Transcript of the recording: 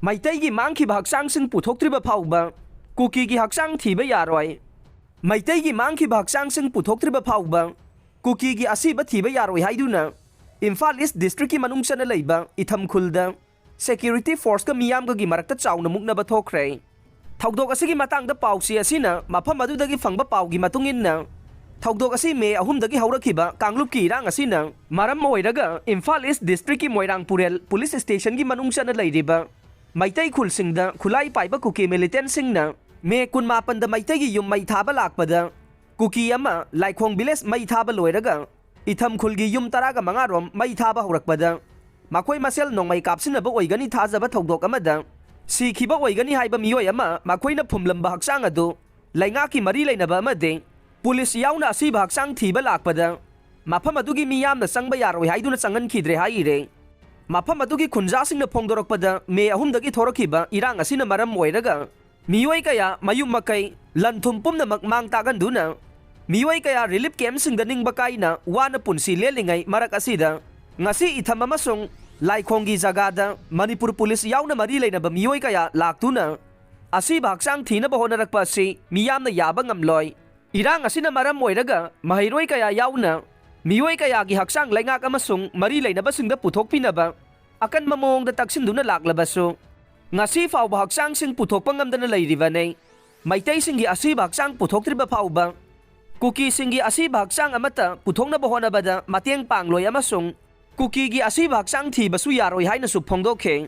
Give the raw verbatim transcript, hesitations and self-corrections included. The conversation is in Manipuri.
ꯃꯩꯇꯩꯒꯤ ꯃꯥꯡꯈꯤꯕ ꯍꯛꯆꯥꯡꯁꯤꯡ ꯄꯨꯊꯣꯛꯇ꯭ꯔꯤꯕ ꯐꯥꯎꯕ ꯀꯨꯀꯤꯒꯤ ꯍꯛꯆꯥꯡ ꯊꯤꯕ ꯌꯥꯔꯣꯏ꯫ ꯃꯩꯇꯩꯒꯤ ꯃꯥꯡꯈꯤꯕ ꯍꯛꯆꯥꯡꯁꯤꯡ ꯄꯨꯊꯣꯛꯇ꯭ꯔꯤꯕ ꯐꯥꯎꯕ ꯀꯨꯀꯤꯒꯤ ꯑꯁꯤꯕ ꯊꯤꯕ ꯌꯥꯔꯣꯏ ꯍꯥꯏꯗꯨꯅ ꯏꯝꯐꯥꯜ ꯏꯁ ꯗꯤꯁꯇ꯭ꯔꯤꯛꯀꯤ ꯃꯅꯨꯡ ꯆꯟꯅ ꯂꯩꯕ ꯏꯊꯝ ꯈꯨꯜꯗ ꯁꯦꯀ꯭ꯌꯨꯔꯤꯇꯤ ꯐꯣꯔꯁꯀ ꯃꯤꯌꯥꯝꯒꯒꯤ ꯃꯔꯛꯇ ꯆꯥꯎꯅ ꯃꯨꯛꯅꯕ ꯊꯣꯛꯈ꯭ꯔꯦ꯫ ꯊꯧꯗꯣꯛ ꯑꯁꯤꯒꯤ ꯃꯇꯥꯡꯗ ꯄꯥꯎꯆꯦ ꯑꯁꯤꯅ ꯃꯐꯝ ꯑꯗꯨꯗꯒꯤ ꯐꯪꯕ ꯄꯥꯎꯒꯤ ꯃꯇꯨꯡ ꯏꯟꯅ, ꯊꯧꯗꯣꯛ ꯑꯁꯤ ꯃꯦ ꯑꯍꯨꯝꯗꯒꯤ ꯍꯧꯔꯛꯈꯤꯕ ꯀꯥꯡꯂꯨꯞꯀꯤ ꯏꯔꯥꯡ ꯑꯁꯤꯅ ꯃꯔꯝ ꯑꯣꯏꯔꯒ ꯏꯝꯐꯥꯜ ꯏꯁ ꯗꯤꯁꯇ꯭ꯔꯤꯛꯀꯤ ꯃꯣꯏꯔꯥꯡ ꯄꯨꯔꯦꯜ ꯄꯨꯂꯤꯁ ꯁ꯭ꯇꯦꯁꯟꯒꯤ ꯃꯅꯨꯡ ꯆꯟꯅ ꯂꯩꯔꯤꯕ ꯃꯩꯇꯩ ꯈꯨꯜꯁꯤꯡꯗ ꯈꯨꯠꯂꯥꯏ ꯄꯥꯏꯕ ꯀꯨꯀꯤ ꯃꯤꯂꯤꯇꯦꯟꯁꯤꯡꯅ ꯃꯦ ꯀꯨꯟꯃꯥꯄꯟꯗ ꯃꯩꯇꯩꯒꯤ ꯌꯨꯝ ꯃꯩ ꯊꯥꯕ ꯂꯥꯛꯄꯗ ꯀꯨꯀꯤ ꯑꯃ ꯂꯥꯏꯈꯣꯡ ꯚꯤꯂꯦꯖ ꯃꯩ ꯊꯥꯕ ꯂꯣꯏꯔꯒ ꯏꯊꯝ ꯈꯨꯜꯒꯤ ꯌꯨꯝ ꯇꯔꯥꯒ ꯃꯉꯥ ꯔꯣꯝ ꯃꯩ ꯊꯥꯕ ꯍꯧꯔꯛꯄꯗ ꯃꯈꯣꯏ ꯃꯁꯦꯜ ꯅꯣꯡꯃꯩ ꯀꯥꯞꯁꯤꯟꯅꯕ ꯑꯣꯏꯒꯅꯤ ꯊꯥꯖꯕ ꯊꯧꯗꯣꯛ ꯑꯃꯗ ꯁꯤꯈꯤꯕ ꯑꯣꯏꯒꯅꯤ ꯍꯥꯏꯕ ꯃꯤꯑꯣꯏ ꯑꯃ ꯃꯈꯣꯏꯅ ꯐꯨꯝꯂꯝꯕ ꯍꯛꯆꯥꯡ ꯑꯗꯨ ꯂꯩꯉꯥꯛꯀꯤ ꯃꯔꯤ ꯂꯩꯅꯕ ꯑꯃꯗꯤ ꯄꯨꯂꯤꯁ ꯌꯥꯎꯅ ꯑꯁꯤꯕ ꯍꯛꯆꯥꯡ ꯊꯤꯕ ꯂꯥꯛꯄꯗ ꯃꯐꯝ ꯑꯗꯨꯒꯤ ꯃꯤꯌꯥꯝꯅ ꯆꯪꯕ ꯌꯥꯔꯣꯏ ꯍꯥꯏꯗꯨꯅ ꯆꯪꯍꯟꯈꯤꯗ꯭ꯔꯦ ꯍꯥꯏꯔꯦ꯫ ꯃꯐꯝ ꯑꯗꯨꯒꯤ ꯈꯨꯟꯖꯥꯁꯤꯡꯅ ꯐꯣꯡꯗꯣꯔꯛꯄꯗ ꯃꯦ ꯑꯍꯨꯝꯗꯒꯤ ꯊꯣꯔꯛꯈꯤꯕ ꯏꯔꯥꯡ ꯑꯁꯤꯅ ꯃꯔꯝ ꯑꯣꯏꯔꯒ ꯃꯤꯑꯣꯏ ꯀꯌꯥ ꯃꯌꯨꯝ ꯃꯀꯩ, ꯂꯟ ꯊꯨꯝ ꯄꯨꯝꯅꯃꯛ ꯃꯥꯡ ꯇꯥꯛꯍꯟꯗꯨꯅ ꯃꯤꯑꯣꯏ ꯀꯌꯥ ꯔꯤꯂꯤꯐ ꯀꯦꯝꯞꯁꯤꯡꯗ ꯅꯤꯡꯕ ꯀꯥꯏꯅ ꯋꯥꯅ ꯄꯨꯟꯁꯤ ꯂꯦꯜꯂꯤꯉꯩ ꯃꯔꯛ ꯑꯁꯤꯗ ꯉꯁꯤ ꯏꯊꯝ ꯑꯃꯁꯨꯡ ꯂꯥꯏꯈꯣꯡꯒꯤ ꯖꯒꯥꯗ ꯃꯅꯤꯄꯨꯔ ꯄꯨꯂꯤꯁ ꯌꯥꯎꯅ ꯃꯔꯤ ꯂꯩꯅꯕ ꯃꯤꯑꯣꯏ ꯀꯌꯥ ꯂꯥꯛꯇꯨꯅ ꯑꯁꯤꯕ ꯍꯛꯆꯥꯡ ꯊꯤꯅꯕ ꯍꯣꯠꯅꯔꯛꯄ ꯑꯁꯤ ꯃꯤꯌꯥꯝꯅ ꯌꯥꯕ ꯉꯝꯂꯣꯏ꯫ ꯏꯔꯥꯡ ꯑꯁꯤꯅ ꯃꯔꯝ ꯑꯣꯏꯔꯒ ꯃꯍꯩꯔꯣꯏ ꯀꯌꯥ ꯌꯥꯎꯅ ꯃꯤꯑꯣꯏ ꯀꯌꯥꯒꯤ ꯍꯛꯆꯥꯡ ꯂꯩꯉꯥꯛ ꯑꯃꯁꯨꯡ ꯃꯔꯤ ꯂꯩꯅꯕꯁꯤꯡꯗ ꯄꯨꯊꯣꯛꯄꯤꯅꯕ ꯑꯀꯟꯕ ꯃꯑꯣꯡꯗ ꯇꯛꯁꯤꯟꯗꯨꯅ ꯂꯥꯛꯂꯕꯁꯨ, ꯉꯁꯤ ꯐꯥꯎꯕ ꯍꯛꯆꯥꯡꯁꯤꯡ ꯄꯨꯊꯣꯛꯄ ꯉꯝꯗꯅ ꯂꯩꯔꯤꯕꯅꯤ꯫ ꯃꯩꯇꯩꯁꯤꯡꯒꯤ ꯑꯁꯤꯕ ꯍꯛꯆꯥꯡ ꯄꯨꯊꯣꯛꯇ꯭ꯔꯤꯕ ꯐꯥꯎꯕ ꯀꯨꯀꯤꯁꯤꯡꯒꯤ ꯑꯁꯤꯕ ꯍꯛꯆꯥꯡ ꯑꯃꯠꯇ ꯄꯨꯊꯣꯛꯅꯕ ꯍꯣꯠꯅꯕꯗ ꯃꯇꯦꯡ ꯄꯥꯡꯂꯣꯏ ꯑꯃꯁꯨꯡ ꯀꯨꯀꯤꯒꯤ ꯑꯁꯤꯕ ꯍꯛꯆꯥꯡ ꯊꯤꯕꯁꯨ ꯌꯥꯔꯣꯏ ꯍꯥꯏꯅꯁꯨ ꯐꯣꯡꯗꯣꯛꯈꯤ꯫